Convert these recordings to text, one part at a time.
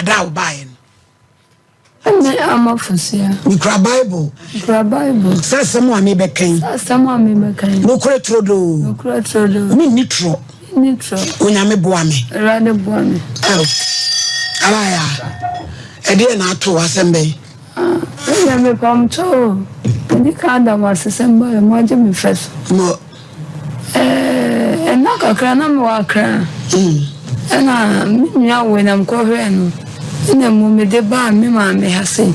Ada a wobaeɛ no. Me Ama Fosuah. Mekura Bible. Mekura Bible. Sɛ asɛm a mebɛka yi. Sɛ asɛm a mebɛka yi. Nokorɛ turodoo. Nokorɛ turodoo. Menni torɔ. Menni torɔ. Onyame boa me. Awurade boa me. Ao, Alaya, ɛdeɛn na ato wo asɛm bɛn? Ah, ɛdeɛ mepamkyɛ o. Medi kan da mo ase sɛ mobaeɛ, moagye me fɛ so. Mo. Ɛɛ, nna kakra na mewɔ Accra. Ɛna me nua wui na mekɔhwɛɛ no. Ɛna mmom mede baa me maame ha sei.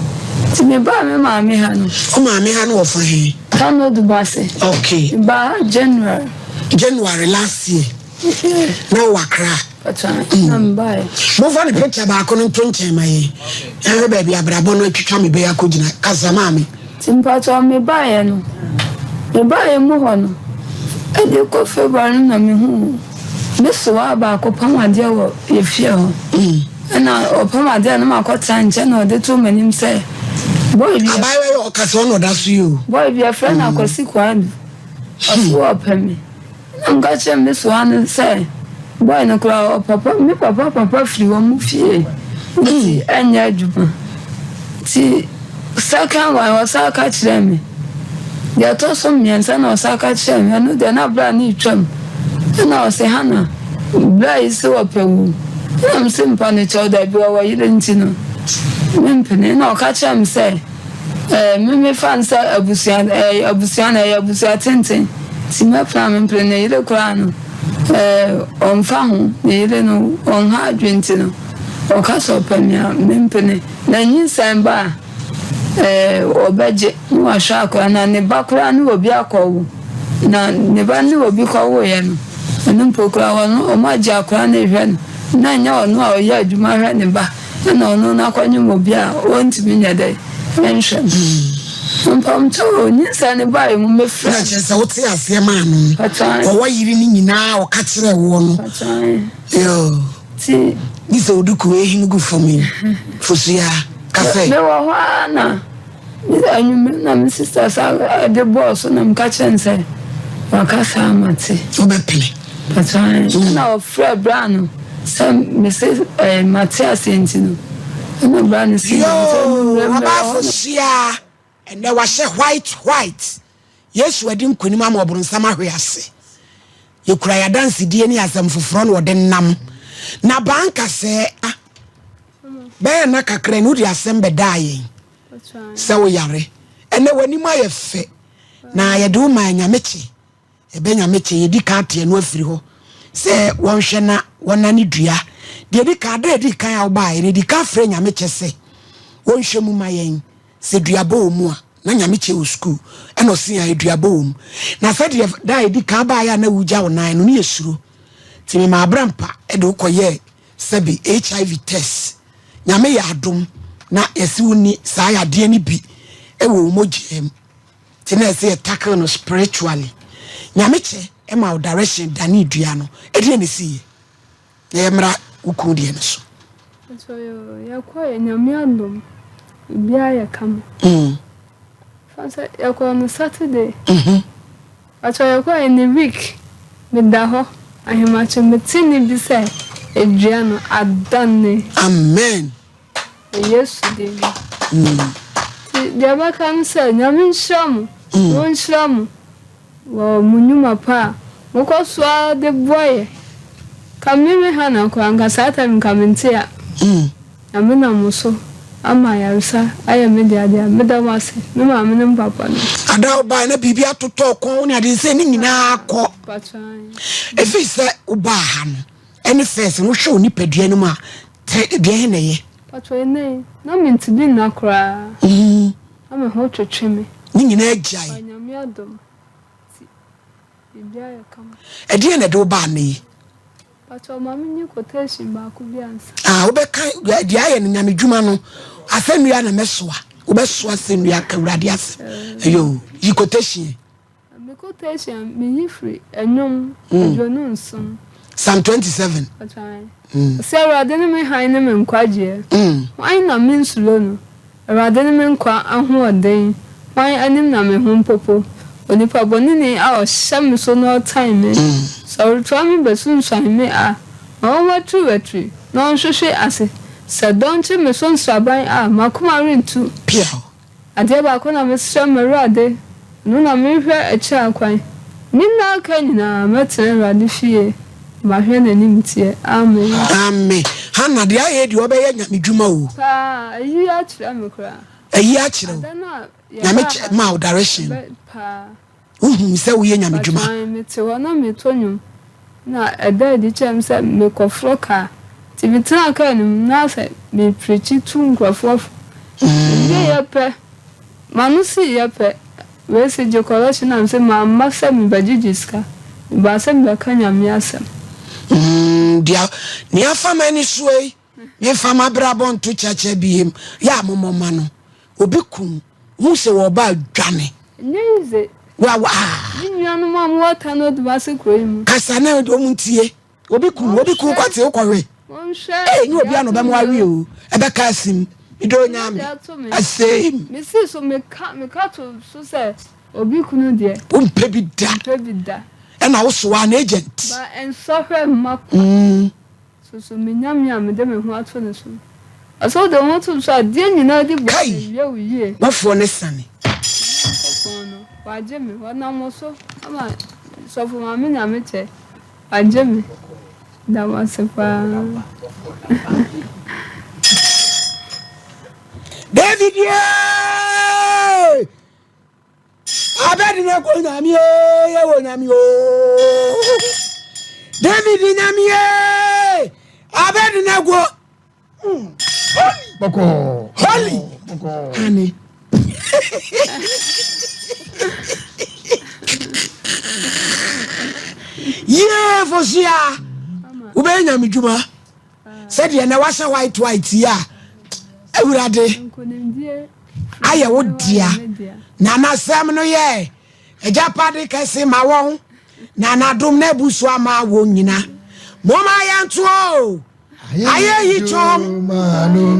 Nti mebaa me maame ha no. Wo maame ha no wɔ fa he? Tano Dubase. Okay. Mebaa ha January. January last year. Yeah. Na wowɔ Accra? Ɔtɔn na mebaeɛ. Momfa ne picture baako no nto nkyɛn ma yɛn. Yɛnhwɛ baabi abrabɔ no atwitwa me bɛyɛ akɔgyina. Kasa maame. Nti mpakyɛw mebaeɛ no, mebaeɛ mu hɔ no, ɛde kɔ February no na mehuu me sewaa baako pam adeɛ wɔ yɛ fie hɔ. Ɛna ɔpam adeɛ no makɔtena nkyɛn na ɔde too m'anim sɛ boy bi. Abaayewa yi ɔka sɛ ɔna ɔda so yi o. Boy bi yɛfrɛ no Akwasi Kwadu, ɔse ɔpɛ me. Nna meka kyerɛɛ me soa no sɛ, Boy no koraa ɔpapa me papa papa firi wɔn fie nti ɛnyɛ adwuma. Nti second one ɔsan ka kyerɛɛ me. Deɛ ɛtɔ so mmiɛnsa na ɔsan ka kyerɛɛ me, ɛno deɛ na berɛ a ne retwam. Ɛna ɔse Hannah, berɛ yi se ɔpɛ wo. Ɛna mese mpa no kyɛw dabi ɔwɔ yere nti no mempene. Ɛna ɔka kyerɛɛ me sɛ. Ɛɛ, me mefa no sɛ abusua, ɛɛ, abusua no, ɛyɛ abusua tenten. Nti mɛpene a mempene. Ne yere koraa no, ɛɛ, ɔmfa ho. Ne yere no, ɔnha adwene nti no, ɔka sɛ ɔpɛ me a, mempene. Na nyinsɛn ba a, ɛɛ, ɔbɛgye na wahwɛ akwadaa no. Na ne ba koraa ne obi akɔwo. Na ne ba ne obi kɔwoeɛ no, ɛno mpo koraa, wɔn, wɔagye akwadaa no rehwɛ no. Na ɛnyɛ ɔno a ɔyɛ adwuma hwɛ ne ba. Nna ɔno n'akɔnye obi a ɔnntumi nyɛ dɛn nnhwɛ no. Mpabokyɛw o, nyinsɛn no bae mu mefrɛ. Na kyerɛ sɛ wote aseɛ maa no. Ɔwɔ yere no nyinaa a ɔka kyerɛɛ woɔ no. Yoo. Ti. Gye sɛ wode kuo ehim gu fam yi. Fosua, ka sɛ. Mewɔ hɔ ara na anwummere na me sista san de bɔɔ so na meka kyerɛ no sɛ waka saa mate. Wobɛpene. Pakyɛ ɛna ɔfrɛ bra no sɛ mese ɛɛ mate aseɛ nti no ɛna bra no si. Yoo ɔbaa Fosua ɛnɛ wahyɛ white white Yesu adi nkonim ama ɔbronsam ahwe ase yɛkura yɛ adansedie ne asɛm foforɔ na ɔde nam na baa nkasɛɛ a bɛyɛ nna kakra ni wode asɛm bɛdaa yɛn sɛ woyare ɛnɛ w'anim ayɛ fɛ na yɛde wo maa nyame kye ɛbɛ nyame kye yɛdi kan ateɛ no afiri hɔ sɛ wɔnhwɛ na wɔnane dua deɛ ɛdi kan ada ɛdi kan a wobaeɛ no ɛdi kan frɛ nyame kyɛ sɛ wɔnhwɛ mu ma yɛn sɛ duabɔ wɔ mu a na nyame kyɛ wɔ sukuu ɛna ɔse a duabɔ wɔ mu na sɛdeɛ da a ɛdi kan baeɛ a na wogya wo nan no ne yɛsuro nti mema abrampa ɛde wokɔyɛɛ sɛbe HIV test Nyame yɛ adom na yɛse wonni saa yadeɛ no bi wɔ wo mogyaa mu nti na ɛsɛ yɛ tackle no spiritually. Nyame kyɛ ma wo direction dane dua no ɛdeɛn na ɛsiiɛ? Na yɛmmra wo kunu deɛ no so. Yɛkɔɛ Nyame adom biribiara yɛ kama. Fa sɛ yɛkɔɔ no Saturday. Pakyɛ yɛkɔɛ ne week meda hɔ ahemakye mete nne bi sɛ dua no adane. Amen. Wɔ Yesu din mu. Nti deɛ ɛbɛka ne sɛ Nyame nhyira mo na ɔnhyira mo wɔ mo nnwuma pa a mokɔ so ara de boa yɛ. Nka me me Hannah koraa nka saa time nka mente a. Nyame nam mo so ama ayaresa ayɛ me dea dea. Meda mo ase, me maame ne me papa no. Ada a wobae na biribi atotɔ wo kɔn wo ne ade sɛ ne nyinaa kɔ. Ɛfiri sɛ wobaa ha no ɛne fɛs no wohwɛ wo nipadua no mu a tɛ deɛ he na ɛyɛ. Patro ɛnɛ yi na mentumi nna koraa. Na me ho twetwe me. Ne nyinaa gyae. Nyame adom nti biribiara yɛ kama. Ɛdeɛn na ɛde wo baa nnɛ yi? Pakyɛw ma me nyi quotation baako bi ansa. Ah, wobɛka deɛ ayɛ no nyame dwuma no asɛnnua na mɛsoa wobɛsoa asɛnnua aka awurade asɛm ɛyɛ yi quotation. Me quotation meyi firi ɛnwom 27. Psalm 27. Ɔsɛ Awurade ne me hann ne me nkwagyeɛ, hwan na mensuro no? Awurade ne me nkwa ahoɔden, hwan anim na me ho mpopo? Onipa bɔneni a ɔhyɛ me so na ɔtan me, sɛ ɔretoa me bɛsunsuan me a, ma ɔnwatiriwatiri na ɔnhwehwe ase. Sɛ dɔn kye me so nsraban a, m'akoma rentu. Piaw. Adeɛ baako na mesrɛ m'Awurade, ɛno na merehwɛ akyiri akwan, Me nna aka nyinaa, mɛtena Awurade fie, na mahwɛ n'animteɛ. Amen. Amen. Hannah deɛ ayɛ deɛ ɔbɛyɛ nyame dwuma o. Paa, ayi akyerɛ me koraa. Ayi akyerɛ wo. Ada no a Nyame yɛbaa kyɛ ha maa wo direction. bɛ paa. Wohuu sɛ woyɛ nyame dwuma. Mpakyɛw mete hɔ na meto nnwom na ɛda adi kyerɛ me sɛ mekɔforo kaa nti metenaa kaa no mu na sɛ mepreakyi tu nkurɔfoɔ fo. Mewieɛ pɛ m'ano siiɛ pɛ wei se gye kɔlɛhye na mese mamma sɛ mebɛgyegye sika mebaa sɛ mebɛka Nyame asɛm. Mm, deɛ nea afa m'ani soɔ yi, memfa m'abrabɔ nto kyɛkyɛ biem. Yɛ a mommɔ ma no. Obi kum hu sɛ wɔba dwane. Ɛnyɛ easy. Wa wa ah. Me nuanom a mowɔ Tano Dumase kuro yi mu. Kasa na wɔn ntie. Obi kum obi kum kɔte wokɔwe. Monhwɛ Ee nyɛ obi deɛ a na ato ɔbɛma me wawe o. o. Ɛbɛka asim. Medɔ Monhwɛ Onyame. deɛ ato me. Asɛm. Mesii so meka meka to so sɛ obi kunu deɛ. Wompɛ bi da. Mempɛ bi da. Ɛna wosoa no agent. Ba nsɔhwɛ mma kwa. Susu me Nyame a mede me ho ato ne so no. Ɔsɛ wode wo ho to no so a, adeɛ nyinaa di boa Kai! na ɛwie wo yie. Bɔfoɔ no sane. Me Nyankopɔn no, wagye me. Ɔnam wo so ama Sɔfo Maame Nyamekyɛ, wagye me. Da mo ase paa. David yee! Abednego nyame ee, yɛwɔ nyame oo. David nyame ee, Abednego. Holy. Bɔkɔɔ. Holy. Bɔkɔɔ. Ane. Yee fosia. Wobɛyɛ nyame dwuma. Sɛdeɛ na wahyɛ white white yi a awurade ayɛ wo dea na n'asɛm no yɛ agyapade kɛse ma wɔn na n'adom na abu so ama wɔn nyina moma yɛnto o ayɛ yi twom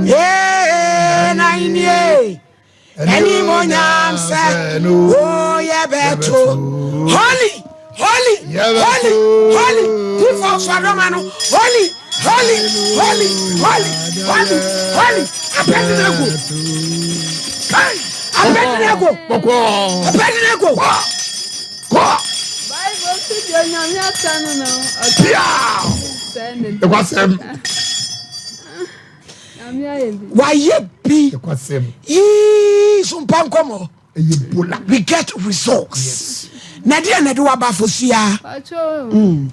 ee na nie Animonyam sɛ o yɛbɛto. Holy, holy, holy, holy. Tifo sɔdɔma no. Holy, holy, holy, holy, holy, holy. Abednego. Hey, Abednego. Abednego. Kɔ. Bible si deɛ Onyame aka no na ɔka. Ɛkwasɛm. Wayɛ bi yii so mpa nkɔmɔ. We get results. Na deɛ na ɛde waba afosua. Mm.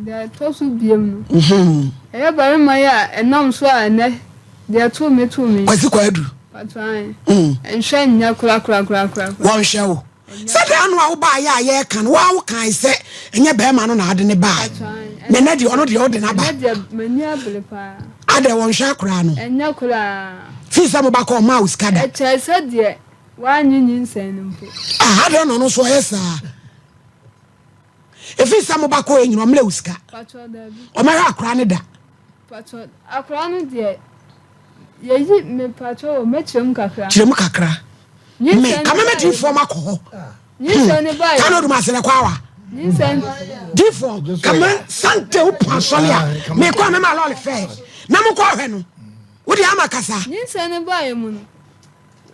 Deɛ ɛtɔ so biem no. Mm-hmm. Ɛyɛ barima yi a ɛnam so a ɛnɛ deɛ ɛto me to me. Kwasi Kwadu. Mm. Nhwɛ nyɛ korakorakorakora. Wɔnhwɛ wo. Sɛdeɛ ano a wobaeɛ a yɛreka no, wo ara wokae sɛ ɛnyɛ barima no na ade no baeɛ. Na ɛnɛ deɛ ɔno deɛ wode no aba. Ɛnɛ deɛ m'ani abere paa. Adɛn wɔnhwɛ akoraa no? Ɛnyɛ koraa. Fii sɛ moba kɔ ɔmaa wo sika da. Ɛkyɛe sɛ deɛ wannye nyinsɛn no mpo. Ah, adɛn na ɔno nso ɔyɛ saa? Ɛfiri sɛ moba kɔ yɛ nyina ɔmmerɛ wo sika. Patrɔ dabi. Ɔmɛhwɛ akoraa no da. Patrɔ akoraa no deɛ yɛyi me patrɔ o mɛkyerɛ mu kakra. Kyerɛ mu kakra. Me kame me difoɔ ma kɔ hɔ. Nyinsɛn ne ba yɛ. Kano dum asɛnɛ kɔ awa. Nyinsɛn. Difoɔ kame sante wo pɔn asɔle a me kɔ me ma lɔle fɛ na mo kɔ hwɛ no. Wo de ama kasa. Nyinsɛn ne ba yɛ mu no.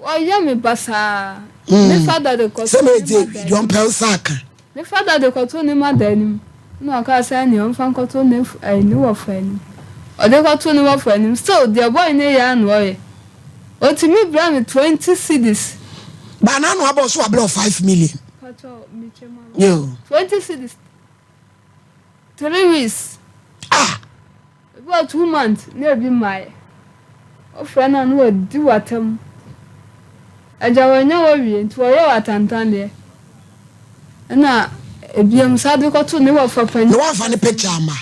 Wɔyɛ me basaa. Me fada de kɔtoo Sɛ ne medze mother deɛ ɔmpɛ nsa aka. Me fada de kɔtoo ne mother anim na ɔkaa sɛ ɛneɛ ɔmfa nkɔto ne ɛɛ ne wɔfa anim. Ɔde kɔtoo ne wɔfa anim still deɛ boy no yɛ ara na ɔyɛ. Ɔtumi brɛ me 20 cedis. Ba n'ano abɔ so wabrɛ wo 5 million. Pakyɛw mekyɛ mu ama. Yo. 20 cedis 3 weeks. Ah! Ebi wɔ 2 months na ebi mmaeɛ. Wofrɛ no a na wadi w'atam. Agya wanya wo awie nti wɔyɛ wo atantandeɛ. Ɛna ebiom saa de kɔto ne wɔfa panyin. Na wamfa ne picture amma.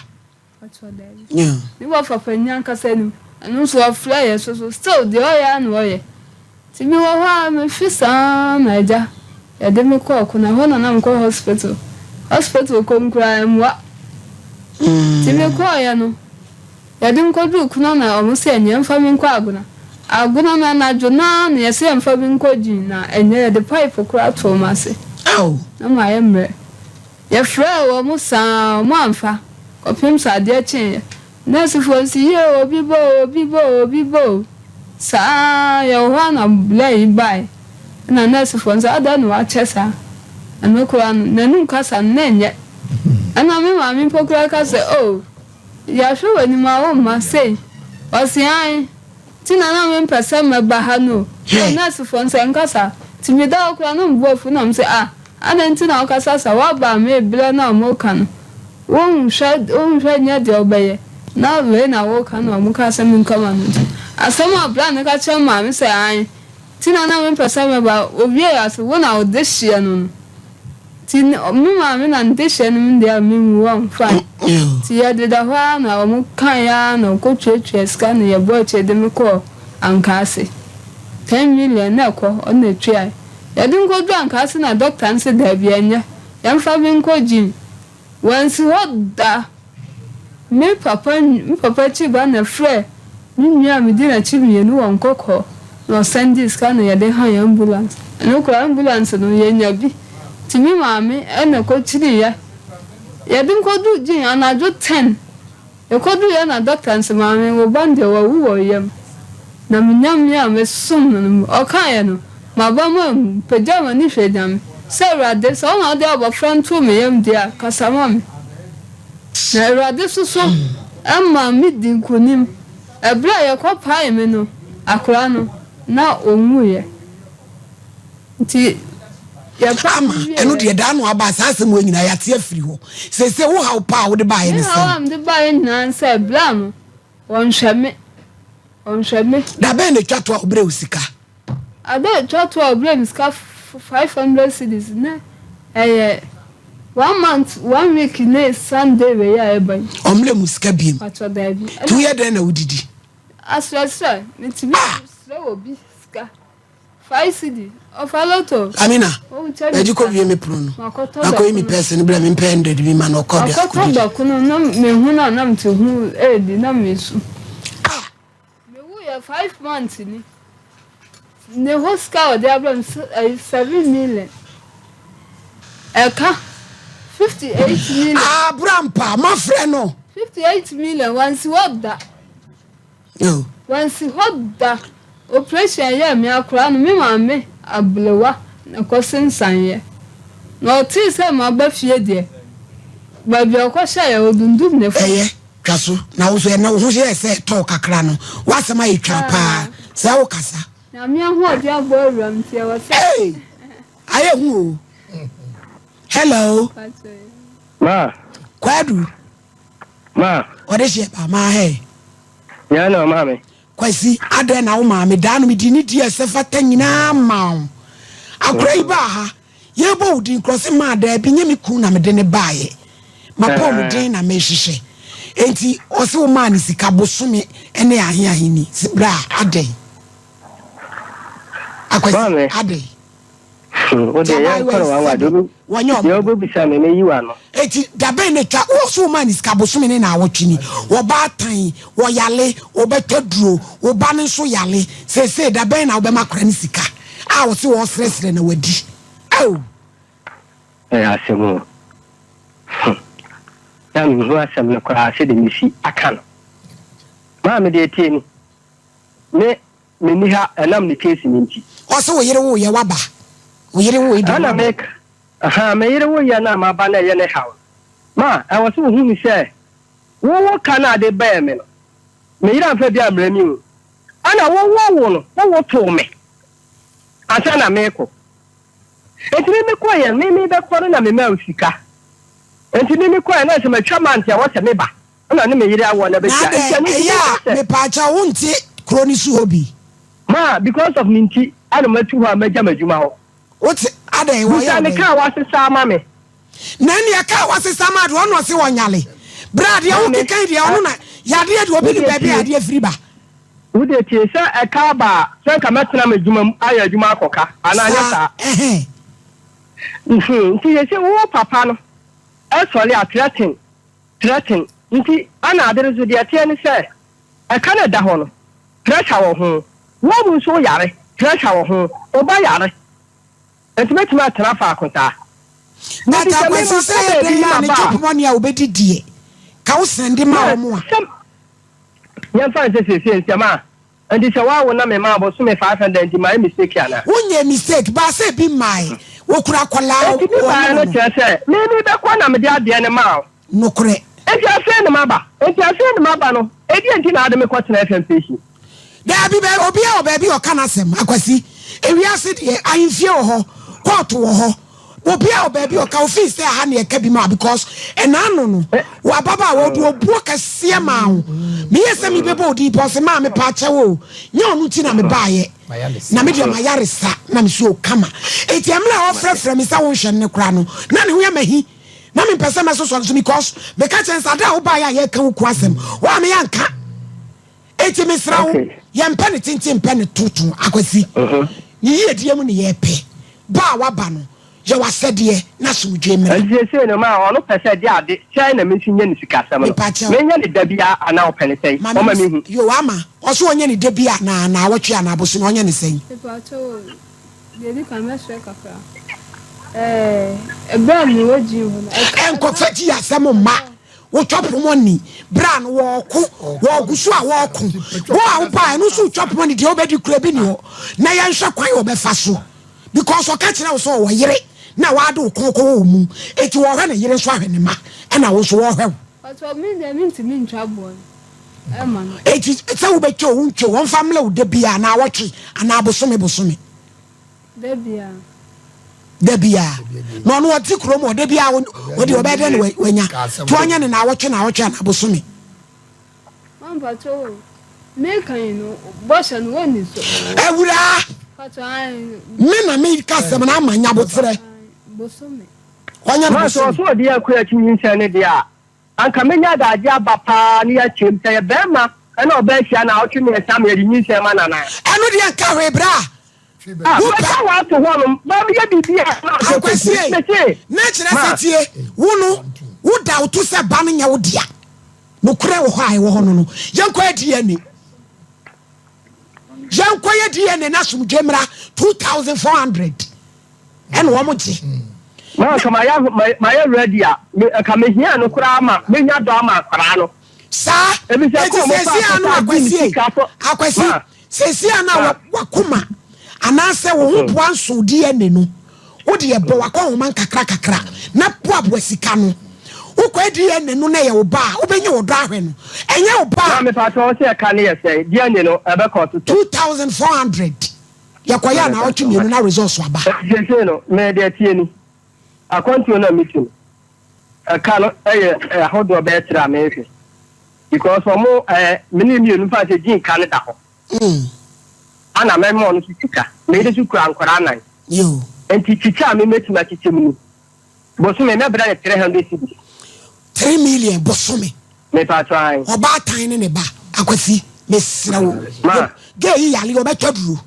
Ɔkyerɛ daabi. Ne wɔfa panyin ankasa anim. Ɛno nso ɔfrɛ yɛ so so still deɛ ɔyɛ ara na ɔyɛ. Nti me wɔ hɔ ara me fi saa na agya yɛde me kɔɔ ko na ɛhɔ na na me kɔ hospital. Hospital kɔ mu koraa ɛmmoa. Nti me kɔɔ yɛ no yɛde me kɔ duru kuna na ɔmo se ɛneɛ mfa me nkɔ agona. Agona no anadwo no ara na yɛse yɛmfa me nkɔ gyin na ɛneɛ yɛde pipe koraa too m'ase na mayɛ mmerɛ. Yɛfrɛɛ wɔn saa wɔn amfa kɔpem sɛ adeɛ kyeeɛ. Nɛɛsefoɔ no se, Yee, obi ba o, obi ba o, obi ba o. Saa ara, yɛwɔ hɔ ara na bla yi bae. Ɛnna nɛɛsefoɔ no se, Adɛn na wakyɛ saa? Ɛno koraa no, n'anum kasa no, na ɛnyɛ. Ɛnna me maame mpo koraa ka sɛ, Oh, yɛahwɛ w'anim a womma sei. Ɔse, Aane. Nti na na mempɛ sɛ mɛba ha no o. Oh, nɛɛsefoɔ no sɛ, Nka saa. Nti meda hɔ koraa na me bo afu na mese, Ah, adɛn nti na wokasa saa? Woaba a merebrɛ no a moreka no, wonhwɛ, wonhwɛ nyɛ deɛ wobɛyɛ. Na wei na woreka no a wɔkaa sɛ menka m'ano nti. Asɛm a bra no ka kyerɛɛ maame sɛ, Aane. Nti na na mempɛ sɛ mɛba. Owiee ase, wo na wo dehyeɛ no no. Nti me maame na ne dehyeɛ no me deɛ a menwu wɔn fine. Nti yɛdeda hɔ ara na wɔn kaeɛ ara na ɔkɔtuatua sika na yɛbɔɔ akyire de me kɔɔ Ankaase. 10 million na ɛkɔ ɔno na ɛtuaeɛ. Yɛde me kɔduruu Ankaase na dɔkta no se daabi ɛnyɛ, yɛmfa me nkɔ gym. Wansi hɔ da. Me papa me papa akyi ba na ɛfrɛɛ me nua a medi n'akyi mmienu wɔ Nkɔkɔɔ na ɔsɛndee sika na yɛde hann ambulance. Ɛno koraa ambulance no yɛnnya bi nti me maame na ɛkɔkyiriiɛ. Yɛde me kɔduu gym anadwo ten. Yɛkɔduruiɛ na dɔkta no se maame wo ba no deɛ wawu wɔ yam. Na me Nyame a mesom no no ɔkaeɛ no m'aba mu ammu. Mepagyaa m'ani hwɛɛ Nyame sɛ Awurade sɛ wo na wode abɔfra no too me yam deɛ a kasa ma me. Na Awurade soso maa me dii nkonim. Ɛberɛ a yɛkɔpaee me no, akwadaa no, na ɔnwuiɛ. Nti yɛpaee Ama, no ɛno wieeɛ. deɛ daa no aba a, saa asɛm wei nyinaa yɛate afiri hɔ. Seesei wo haw paa a wode baeɛ Me ne haw sɛn? a mede baeɛ nyinaa ne sɛ, berɛ a no, wɔnhwɛ me, wɔnhwɛ me. Da bɛn na ɛtwa to a wobrɛɛ wo sika? Ada a etwa to a ɔbrɛɛ me sika 500 cedis na ɛyɛ one month one week ne Sunday wei a ɛba yi. Ɔmmerɛ mu sika biem. Patrɔ daabi. Nti woyɛ dɛn na wodidi? Asrɛsrɛ, metumi Ah! srɛ obi sika 5 cedi, ɔfa lotto. Amina, Ɔnkyɛ me bɛgye sika. kɔ wie me pono no. Makɔtɔ Na kɔyi me dɔkono. pɛɛse no brɛ me mpɛ 100 bi ma no ɔkɔ de Makɔtɔ akɔdidi. dɔkono na mehu no a na mete ho redi na mesu. Ah! Me wu yɛ 5 months ni. Ne ho sika a ɔde abrɛ me ɛyɛ 7 million. Ɛka 58 million. Ah, Brampa, mafrɛ no. 58 million wansi hɔ da. Oh. Wansi hɔ da. Operation yɛɛ me akora no me maame ablewa na ɛkɔ sensaneɛ. Na ɔtee sɛ maba fie deɛ, baabi a ɔkɔhyɛeɛ ɔdundum ne fam. Ɛyɛ, twa so. Na wo nso ɛnɛ wo ho yɛɛ sɛ ɛtɔɔ kakra no, w'asɛm ayɛ twa paa. Sɛ wokasa. Nyame ahoɔden abɔ awuram nti ɛwɔ sɛ. Hey! Ayɛ hu o. Hello. Ma. Kwadu. Ma. Ɔde hyɛ ba ma hɛ. Nya na ɔma me. Kwasi, adɛn na wo maame daa no mede ne di ɛsɛ fata nyinaa ma wo. Akora yi baa ha, yɛbɔ wo din korɔ se maa daabi nyɛ me kun na mede ne baeɛ. Mapɔ mu den na mehwehwɛ. Enti ɔse wo maa ne sika bosome ne ahe ahe ni. Se bra adɛn. Akwasi, Maame. adɛn. Wo deɛ yɛn kɔ no wanwa de Wɔnyɛ deɛ ɔmo. wobɛbisa me meyi wa no. Eti dabɛn na twa wɔ so ma ne sika bosome ne na awɔtwe ni wɔbaatan wɔyale wɔbɛtɔ duro wɔba no nso yale seesei dabɛn na wobɛma akora ne sika a wɔse wɔsrɛsrɛ na wadi ɛw. Ɛyɛ asɛm o. Na mehu asɛm no koraa sɛdeɛ mesi aka no. Maame deɛ tie ni. Me menni ha ɛnam ne case no nti. Ɔse wo yere wo yɛ waba wo yere wo de Ɛna waba. meka aha me yere wo yɛ no a maba na ɛyɛ ne haw no. Ma ɛwɔ sɛ wohu ni sɛ wo wo ka no ade bɛɛ me no. Me yere amfa bi ammrɛ me o. Ɛna wo wo wo no wo wo too me. Ansa na mekɔ. Enti me mekɔeɛ no me mebɛkɔ no na memaa wo sika. Enti me mekɔeɛ na sɛ matwa mante a wɔ sɛ meba. Ɛna ne me yere awɔ na Na bɛhyia. adɛ Enti ɛno nti ɛyɛ meka a sɛ. mepaakyɛw wo nte kuro no so hɔ bi. Ma because of ne nti ɛna matu hɔ a magya m'adwuma hɔ. Wote adɛn wɔyɛ Busa wo ne dɛn. kaa wasesa ama me. Na ɛneɛ kaa wasesa ama deɛ ɔno ɔse ɔnyale. Berɛ a deɛ Maame, wokeka yi deɛ ɔno na yadeɛ deɛ obi nim wode baabi a tie. yadeɛ firi ba. Wode tie sɛ ɛka aba a sɛ nka mɛtena m'adwuma mu ayɛ adwuma akɔka anaa nyɛ Saa saa. ɛhɛn. Nti yɛsɛ wo papa no ɛsɔre a threaten threaten nti ɛna ade no nso deɛ ɛteɛ ne sɛ ɛka no ɛda hɔ no pressure wɔ ho wɔn mu nso yare pressure wɔ ho ɔba yare nti mɛtumi atena faako saa. But Nti sɛ Akwasi mema sɛ kɔ yɛ baabi dɛn ne a ne maba chop a money a wobɛdi deɛ ka wo sɛnde ma na wɔn a. sɛ. Yɛmfa no sɛ seesei nsɛm a nti sɛ woawo na memaa bosome 500 nti mayɛ mistake anaa? Wonyɛɛ mistake, baa sɛ ebi mmae, wokura akwadaa Enti bi baeɛ wɔne no no. kyerɛ sɛ me mebɛkɔ na mede adeɛ no maa wo. Nokorɛ. Enti afei na maba. Enti afei na maba no, ɛdeɛn nti na wode me kɔtena FM station? Daabi, bɛ, obiara wɔ baabi a ɔka n'asɛm, Akwasi. Ewiase deɛ, ahemfie wɔ hɔ, kɔɔto wɔ hɔ. Obiara wɔ baabi a ɔka, ofii sɛ aha na yɛka bi ma wo because ɛna ano no, wɔ ababaawa, ɔde obuo kɛseɛ maa wo. Meyɛɛ sɛ mebɛbɔ wo din pɛ, ɔse maa mepɛ akyɛw o, nyɛ ɔno nti na mebaeɛ. Na me deɛ mayaresa, na mese o kama. Enti ɛmmerɛ a ɔfrɛfrɛ me sɛ wonhwɛ no no koraa no, na ne ho yɛ m'ahi. Na mempɛ sɛ mɛsosɔ no so because meka kyerɛ no sɛ ada a wobaeɛ a yɛreka wo ku asɛm, woa me anka. Enti mesrɛ wo, yɛmpɛ ne tenten mpɛ ne toto, Akwasi. Ne yiedie mu ne yɛpɛ. Ba a waba no, yɛ w'asɛdeɛ na asomdwoeɛ mmra. Enti seesei no, ma ɔno pɛ sɛ de ade sɛn na me nso nyɛ ne sikasɛm no? Mepakyɛw. Menyɛ no da biara anaa ɔpɛ no sɛn? Ma me Ɔma menhu. Yoo, ama. Ɔse ɔnyɛ no da biara anaa naawɔtwe anaa bosome, ɔnyɛ no sɛn? Mepakyɛw o, deɛ ɛdi kan mɛsrɛ kakra. Ɛɛ, ɛberɛ a mewɔ gym hɔ no, ɛka. Ɛnkɔfa gyi asɛm mma. Wotwa poma ni berɛ a no wɔɔko, wɔɔgu so a wɔɔko. Wo a wobaa ɛno nso wotwa poma ni deɛ wobɛdi kura bi ni hɔ. Na yɛnhwɛ kwan a wɔbɛfa so because ɔka kyerɛ wo sɛ ɔwɔ yere na wade wo kɔn kɔwɔ wo mu. Eti wɔɔhwɛ ne yere nso ahwɛ ne ma ɛna wo nso wɔɔhwɛ wo. Patrɔ me deɛ mentumi ntwa boɔ no ɛma no. Eti sɛ wobɛtwa o wontwa o wɔmfa mmlɛ wo da biara naawɔtwe anaa bosome bosome. Da biara. Da biara. Na ɔno ɔte kurom hɔ da biara ɔde ɔbɛyɛ dɛn na wanya nti ɔnyɛ ne naawɔtwe naawɔtwe anaa bosome. Mampakyɛ o meka yi no bɔhyɛ no wɔnni so. Awuraa me na meka asɛm no ama nyaboterɛ. Bosome. Ɔnyɛ no Ma sɛ bosome. ɔso ɔde akua akyi nyinsɛn no deɛ a, anka mɛnya adagye aba paa ne yɛakyɛm. Sɛ yɛ barima ne ɔbaa hyia naawɔtwe mmiɛnsa ma yɛde nyinsɛn ma no anaa? Ɛno deɛ nka hwee bra. Ah, Wo pɛ. mɛka w'ato hɔnom, ma meyɛ biribi a na ɔsɛ Akwasi kɔsi. ei, Mese, na kyerɛ ma. sɛ tie, wo no, wo da wo to sɛ ba no nyɛ wo dea. Nokorɛ wɔ hɔ a ɛwɔ hɔ no no, yɛnkɔyɛ DNA. Yɛnkɔyɛ DNA na asomdwe mmra 2400 ɛna wɔn gye. Na nka mayɛ mayɛ ready a, me nka mehia no koraa ma menya dɔ ama akwadaa no. Saa, Efisɛ eti kɔ ɔmo fa seesei ano akɔsa gye ne Akwasi ei, sika so. Akwasi, Ma. seesei ano a Ma. wakoma anaasɛ wo ho boa nso DNA no, wo deɛ bɔ wakɔnhoma nkakra kakra na boaboa sika no. Wokɔyɛ DNA no na ɛyɛ wo ba a, wobɛnya ɔdɔ ahwɛ no. Ɛnyɛ wo ba Ma a. mepa kyɛw sɛ ɛka no yɛ sɛn? DNA no ɛbɛkɔ so sɛn? 2400 yɛkɔyɛ a naawɔtwe mmienu na results aba. Seesei no, me deɛ ɛteɛ ni, akwantuo no a metu no, ɛka no yɛ ahodoɔ bɛyɛ tre a menhwɛ because ɔmo ɛɛ me ne mmienu fa sɛ gyin ka no da hɔ ana mɛma ɔno so sika me yere so kura nkwadaa nan nti kyekyɛ a me mɛtumi akyekyɛ mu ni bosome mɛbrɛ no 300 cedis. 3 million bosome. Mepa kyɛw ae. Ɔbaatan ne ne ba Akwasi mesrɛ wo. Ma. Gay yi yare ɔbɛtɔ duro.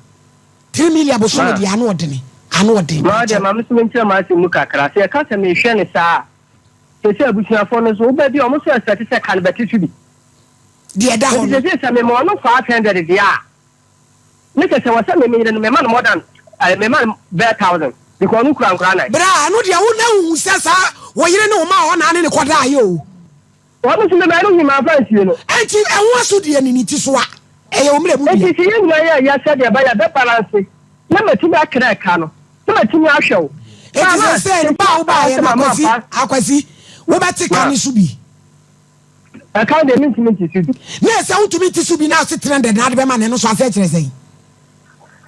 3 million bosome deɛ ano ɔdene ano ɔden. Ma deɛ ma me so menkyerɛ m'asɛm mu kakra sɛ yɛka sɛ mehwɛ no saa a sɛsɛ abusuafoɔ no nso woba bi a ɔmo so expect sɛ ka no bɛte so bi. Deɛ ɛda hɔ no. Nti sɛsɛ sɛ mema ɔno 500 deɛ a ne kyɛ sɛ wɔ sɛ me me yere no mema no more than eh, mema no bɛyɛ thousand because ɔno kura nkora nan. Bra ɛno deɛ wo na wohu sɛ saa wo yere ne wo ma hɔ na ne ne kɔdaeɛ o. Ɔno nso mema no hu mamfa ansie no. Enti ɛho asodie ne ne ti so a ɛyɛ wo mmerɛ mu deɛ. Enti sɛ yɛn nyinaa yɛ sɛdeɛ ɛbɛyɛ a ɛbɛ balance na matumi akra ɛka no na matumi ahwɛ wo. Enti seesei no ba a wobaeɛ no Akwasi, Akwasi, wobɛte ka no so bi. Ɛka deɛ mentumi nte so bi. Na sɛ wontumi nte so bi na ase 300 na ade bɛma no ɛno nso aseɛ kyerɛ sɛn?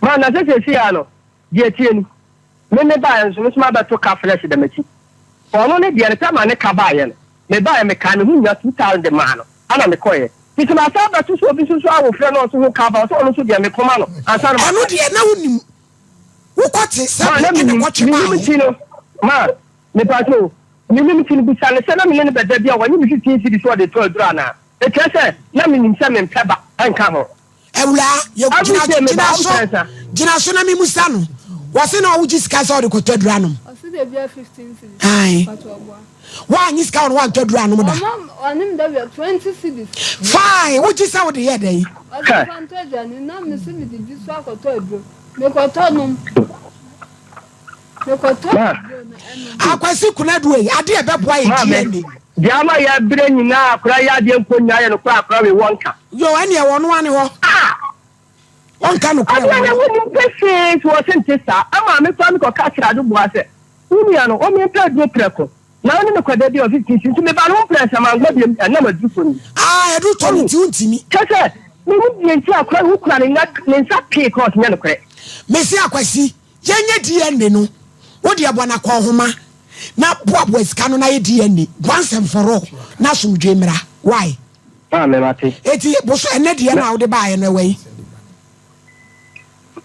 Ma na sɛ seesei ara no deɛ ɛteɛ ni, me mebaeɛ nso me nso mabɛto ka fresh da m'akyi. Ɔno ne deɛ no sɛ ma ne ka baeɛ no, mebaeɛ mekaa ne ho nnya 2000 de maa no ɛna mekɔeɛ. Nti sɛ masan abɛto sɛ obi nso so awofrɛ na ɔnso ho ka aba ɔsɛ ɔno nso deɛ mekɔma no ansa na Ɛno maba. deɛ na wonim wokɔte sɛ Ma bi na ɛna menim, kɔtwe menim baeɛ. nti no ma mepakyɛ o, menim nti no bisa no sɛ na me ne no bɛda bi a wanye me 15 cedis sɛ ɔde retɔ aduro anaa? Ɛkyerɛ sɛ na menim sɛ mempɛ ba nka ho. Awuraa, yɛ Every gyina day meba gyina hɔ so mprɛnsa. gyina so na memusa no. Wɔse na wogye sika sɛ wode kɔtɔ aduru anom. Ɔse da bia 15 cedis. Ae. Mpakyɛ ɔboa. Woanye sika wɔ no woantɔ aduru anom da. Ɔma ɔne me da bia 20 cedis. Fine, wogye sɛ wode yɛ dɛn? Ɔse Hɛ. fa ntɔ aduane na mese mede bi so akɔtɔ aduro. Mekɔtɔ nom. Mekɔtɔ Ma. aduro no ɛnom. Akwasi Konadu ei, adeɛ a ɛbɛboa yɛ Maame, DNA. deɛ ama yɛbrɛ nyinaa akora yɛ adeɛ mpo nyinaa yɛ nokorɛ akora wei wɔnka. Yo, ɛneɛ wɔ no ane hɔ. Ah! Ɔnka nokorɛ Adeɛ wɔ no hɔ. wonim pefee so ɔse nte saa. Ɛmaa me koraa mekɔka kyerɛɛ Adoboa sɛ, wo nua no, ɔmmie mpɛ aduro prɛko na wo ne no kɔda bi a ɔse tinti nti mebaa ne ho mprɛnsa mankɔ biom ɛnam adurufo no nti. Ah, aduru tɔ no Wahu? nti wontimi. Kyerɛ sɛ, mennim deɛ nti a koraa no wokura ne nna ne nsa pee koraa ɔse nyɛ nokorɛ. Mese Akwasi, yɛnyɛ DNA no, wo deɛ bɔ no akɔnhoma na boaboa sika no na yɛ DNA once and for all na asomdwoe mmra. Why? Maame mate. Eti boso ɛnɛ deɛ no a wode baeɛ no ɛwɔ yi?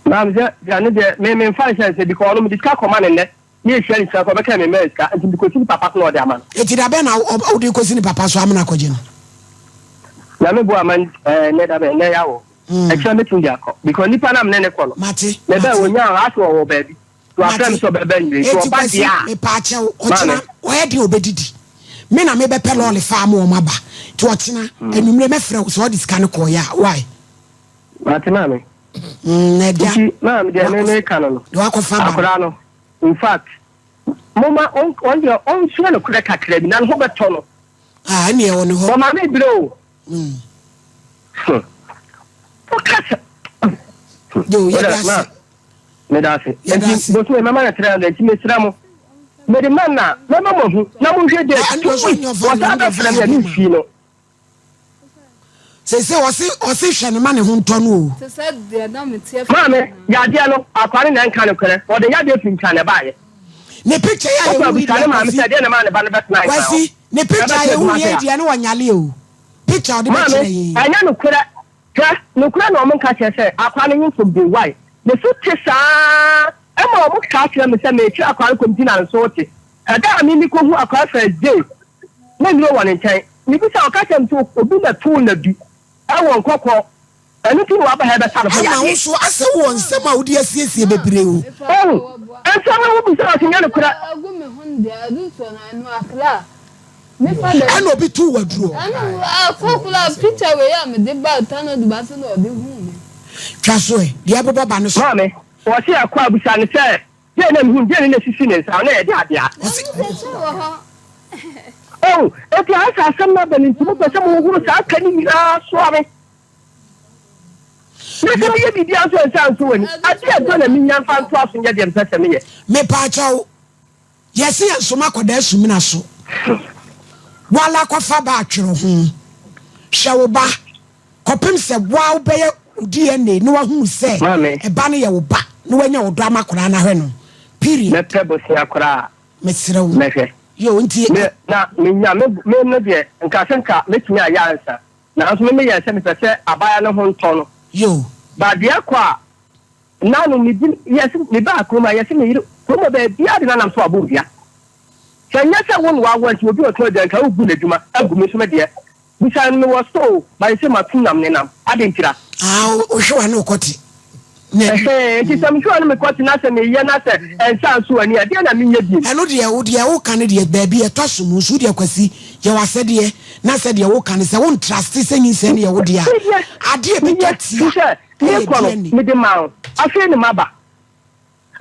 Maame sɛ deɛ ne deɛ me me nfa nhyɛ nsɛ because ɔno mede sika kɔma no nnɛ ne yɛhyia ne sika kɔ ɔbɛka me mmaa sika nti mede kɔsi ne papa so na ɔde ama no. Eti da bɛn na wode kɔsi ne papa so amena akɔgye no? Nyame boa ma ɛɛ nnɛ da bɛn nnɛ yɛ awɔ ɛkyerɛ mɛtumi de akɔ because nipa na mene ne kɔ no Mate mebɛɛ mate. wɔnya asɛ ɔwɔ baabi. So wafrɛ me Mate. sɛ ɔbɛba anwummere? Nti Enti ɔba Kwasi, deɛ a, mepaakyɛw, ɔkyena maame. ɔyɛ deɛ ɔbɛdidi. Me na mebɛpɛ lɔɔre fa ama wɔn aba. Nti ɔkyena anwummere mɛfrɛ wo sɛ ɔde sika no kɔeɛ a, why? Mate maame. Mm, na agya, Nti maame deɛ me wakɔfa, meka no no, deɛ wakɔfa ba no. akwadaa no, in fact, momma ɔn ɔn deɛ ɔnsua nokorɛ kakra bi na ne ho bɛtɔ no. Ah, ɛnneɛ ɛwɔ ne hɔ. Ɔma me brɛ o. Mm. Hmm. Woka sɛ. Yo, yɛda Wode, ma, ase. Meda ase. Yɛda Nti ase. bosome mɛma no 300 nti mesrɛ mo mede ma no a mɛma mo ahu na monhwɛ date Ah, ɛnde two ɔsɛ weeks ɔnyɛ ɔfa wɔsan deɛ, ɔnyɛ ɔfa bɛfrɛ me a yɛ adeɛ ma. memfii no. Seesei ɔse ɔse hwɛ no ma ne ho ntɔ no o. Te sɛ deɛ na meteɛ firi Maame, nyinaa. yadeɛ no, akoa no na ɛnka nokorɛ, ɔde yadeɛ firi Nkran na ɛbaeɛ. Ne picture yi a Wokɔ yɛhu yi abisa deɛ ne maame Kwasi, sɛ ɛdeɛn na ɛmaa ne ba no bɛtenaa Nkran hɔ, Kwasi, ne picture a ɛbɛtena yɛhu Kumasi yei ha. deɛ ne ɔnyale o. Picture a ɔde Maame, bɛkyerɛ yɛn yi. ɛnyɛ nokorɛ, Hwɛ, nokorɛ na wɔn ka kyerɛ sɛ, Akoa no nye from day one. Me so te saa ara ma wɔn kaa kyerɛ me sɛ merekyerɛ akoa no kɔm nti na nso wote. Ɛda a me me kɔhu akoa first day na nnuro wɔ ne nkyɛn. Me bisa ɔka kyerɛ me sɛ obi na too no adu ɛwɔ nkɔkɔ ɛno nti na waba ha ɛbɛsa ne ho Ɛna wo yadeɛ. nso asɛ wowɔ nsɛm a wode asiesie bebree o. Ohu, nsɛm no wo bisa ɔse nyɛ nokorɛ. Agu me ho no deɛ adu soɔ no ɛno akra. Mefa dɛm. Ɛna obi too wo aduro. Ɛna akɔ koraa picture wei a mede baa Tano Duba so na ɔde huu me. Twa so ɛ, deɛ ɛbobɔ ba no so. Maame, ɔse ɛkɔ a bisa no sɛ deɛn na mehunu, deɛn na esisi ne nsa, na ɛyɛ de adea. Ɔse. Na mo sɛ wɔ hɔ. Oh, enti ayɛ sɛ asɛm no aba no nti mopɛ sɛ mohohoro saa ka no nyinaa soa me. Na sɛ meyɛ biribiara nso a ɛnsa nso w'ani. Adeɛ a ɛdɔ na menya mfa ntoa so nyɛ deɛ mepɛ sɛ meyɛ. Mepaakyɛw, Yɛse yɛn soma akɔdaa sumina so. Woala kɔfa ba atwere ho. Hwɛ wo ba kɔpem sɛ woa wobɛyɛ wo DNA na wahunu sɛ ɛba no yɛ wo ba na wanya ɔdɔ ama akwadaa no ahwɛ no. Period. Mɛpɛ bosea koraa Mesrɛ wo. mɛhwɛ. Yoo nti. Me na menya me me no deɛ nka sɛ nka mɛtumi ayɛ ansa nanso me meyɛɛ sɛ mepɛ sɛ abaayewa no ho ntɔ no. Yoo. But deɛ ɛkɔ a Nna no medzi yɛse mebaa kurom a yɛse me yer kurom hɔ beebiara de nanam so abɔ dua. Sɛ nnyɛ sɛ wo na wɔawoa ntsi obi ɔtɔn aduan nka wogu n'edwuma agu me so me deɛ. Bisa no mewɔ store o but sɛ matum nam nenam adɛn ntira? Ah wohwɛ w'ano kɔte na. Ɛhɛn nti sɛ mehwɛ w'ano mekɔte na sɛ meyɛ na sɛ ɛnsa nso w'ani a deɛn na menyɛ biom? Ɛno deɛ wo deɛ woka no deɛ baabi ɛtɔ so mu nso wo deɛ Kwasi yɛ w'asɛdeɛ na sɛ deɛ woka no sɛ wo ntraste sɛ nyinsɛn no yɛ wo dea a adeɛ ɛbɛtwa tia. Meyɛ, Ɛyɛ Merekɔ no, DNA. mede maa wo. Afei ne maba.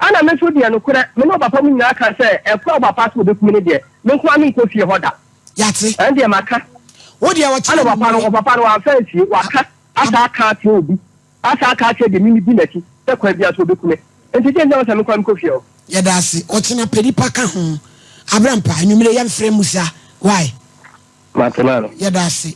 Ɛna me nso deɛ, nokorɛ, me ne ɔpapa mu nyinaa ka sɛ, ɛkwan a ɔpapa se ɔbɛku me no deɛ, me nko ara menkɔ fie hɔ da. Yɛate. Ɛno deɛ maka. Wo deɛ ɔkyena Ɛna ɔpapa no, anwummerɛ. ɔpapa no wamfa ansie, waka, asan aka akyerɛ obi, asan aka akyerɛ deɛ me medi n'akyi sɛ kwan biara so ɔbɛku me. Enti deɛ nti na ɛwɔ sɛ me nko ara mekɔ fie hɔ? Yɛda ase. Ɔkyena pɛ nipa ka ho. Aberampa, anwummerɛ yɛmfrɛ Musa. Why? Mate, maame. Yɛda ase.